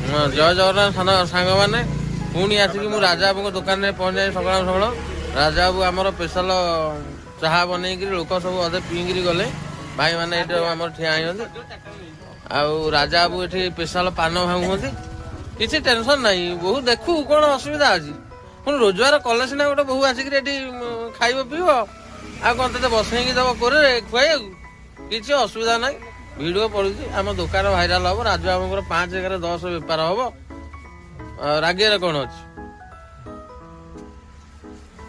ହଁ, ଜୟ ଜଗନ୍ନାଥ ସାଙ୍ଗମାନେ। ପୁଣି ଆସିକି ମୁଁ ରାଜାବାବୁଙ୍କ ଦୋକାନରେ ପହଞ୍ଚାଇ ସକାଳ ସକାଳ। ରାଜାବାବୁ ଆମର ସ୍ପେଶାଲ ଚାହା ବନେଇକିରି ଲୋକ ସବୁ ଅଧେ ପିଇକିରି ଗଲେ। ଭାଇମାନେ ଏଠି ଆମର ଠିଆ ହେଇଛନ୍ତି ଆଉ ରାଜାବାବୁ ଏଠି ସ୍ପେଶାଲ ପାନ ଭାଙ୍ଗୁଛନ୍ତି। କିଛି ଟେନସନ୍ ନାହିଁ। ବୋହୁ ଦେଖୁ, କ'ଣ ଅସୁବିଧା ଅଛି? ପୁଣି ରୋଜଗାର କଲେ ସିନା ଗୋଟେ ବୋହୁ ଆସିକିରି ଏଠି ଖାଇବ ପିଇବ। ଆଉ କ'ଣ ତତେ ବସେଇକି ଦବ କୋରରେ ଖୁଆଇବାକୁ? କିଛି ଅସୁବିଧା ନାହିଁ। ଭିଡ଼ିଓ ପଡୁଛି, ଆମ ଦୋକାନ ଭାଇରାଲ ହବ। ରାଜବାବୁଙ୍କର 5 ଏକରେ 10 ବେପାର ହବ। ଆଉ ରାଗିବାରେ କ'ଣ ଅଛି?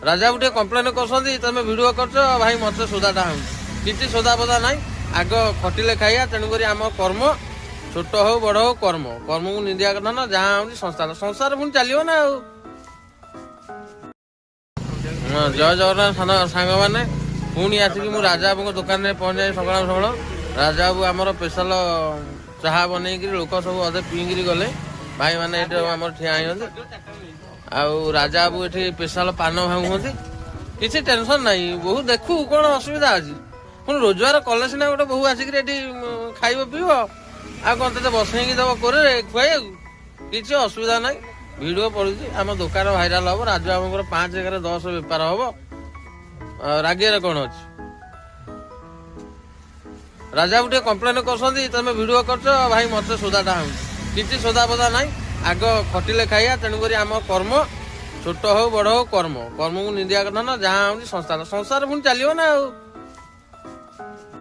ରାଜାବାବୁ ଟିକେ କମ୍ପ୍ଲେନ କରୁଛନ୍ତି, ତମେ ଭିଡ଼ିଓ କରୁଛ ଭାଇ, ମତେ ସୋଦାଟା ହଉଛି। କିଛି ସୋଦା ଫୋଦା ନାହିଁ। ଆଗ ଖଟିଲେ ଖାଇବା। ତେଣୁକରି ଆମ କର୍ମ ଛୋଟ ହଉ ବଡ ହଉ, କର୍ମ କର୍ମକୁ ନିନ୍ଦିବା କଥା ନା। ଯାହା ହଉଛି ସଂସାର, ସଂସାର ପୁଣି ଚାଲିବ ନା ଆଉ। ହଁ, ଜୟ ଜଗନ୍ନାଥ ସାଙ୍ଗମାନେ। ପୁଣି ଆସିକି ମୁଁ ରାଜାବାବୁଙ୍କ ଦୋକାନରେ ପହଞ୍ଚାଇ ସକାଳ ସକାଳ। ରାଜାବାବୁ ଆମର ସ୍ପେଶାଲ ଚାହା ବନେଇକିରି ଲୋକ ସବୁ ଅଧେ ପିଇକିରି ଗଲେ। ଭାଇମାନେ ଏଠି ଆମର ଠିଆ ହେଇଛନ୍ତି ଆଉ ରାଜାବାବୁ ଏଠି ସ୍ପେଶାଲ ପାନ ଭାଙ୍ଗୁଛନ୍ତି। କିଛି ଟେନସନ୍ ନାହିଁ। ବୋହୁ ଦେଖୁ, କ'ଣ ଅସୁବିଧା ଅଛି? ପୁଣି ରୋଜଗାର କଲେ ସିନା ଗୋଟେ ବୋହୁ ଆସିକିରି ଏଠି ଖାଇବ ପିଇବ। ଆଉ କ'ଣ ତତେ ବସେଇକି ଦବ କୋରରେ ଖୁଆଇବାକୁ? କିଛି ଅସୁବିଧା ନାହିଁ। ଭିଡ଼ିଓ ପଡୁଛି, ଆମ ଦୋକାନ ଭାଇରାଲ ହବ। ରାଜବାବୁଙ୍କର 5 ଏକରେ 10 ବେପାର ହବ। ଆଉ ରାଗିବାରେ କ'ଣ ଅଛି? ରାଜାବାବୁ ଟିକେ କମ୍ପ୍ଲେନ କରୁଛନ୍ତି, ତମେ ଭିଡ଼ିଓ କରୁଛ ଭାଇ, ମତେ ସୋଦାଟା ହଉଛି। କିଛି ସୋଦା ଫୋଦା ନାହିଁ। ଆଗ ଖଟିଲେ ଖାଇବା। ତେଣୁକରି ଆମ କର୍ମ ଛୋଟ ହଉ ବଡ ହଉ, କର୍ମ କର୍ମକୁ ନିନ୍ଦିବା କଥା ନା। ଯାହା ହଉଛି ସଂସାର, ସଂସାର ପୁଣି ଚାଲିବ ନା ଆଉ।